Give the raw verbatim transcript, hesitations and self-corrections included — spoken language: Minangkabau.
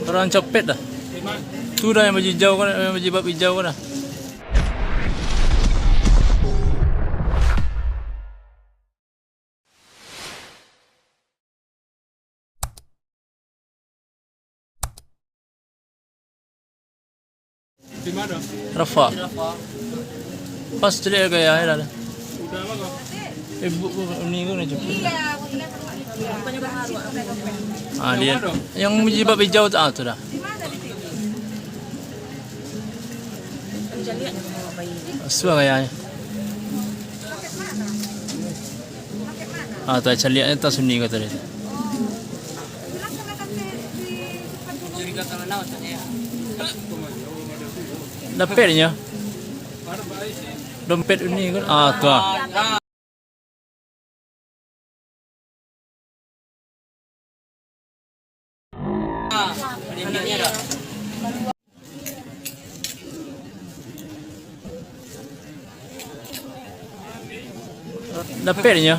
Urang copet dah. Tu dah yang baju ijau ko, yang bajilbab ijau ko dah. Rafa. Pas caliak gaya e dah. Ibu ko, uni ko nak copet. Ah, dia. Yang bajilbab ijau tu, ah, tu dah. Suah gaya e. Ah, tu caliaknyo tu suni ko tadi. Dapek nyo. Dompet uni ko. Ah, tu ah. Dapek nyo.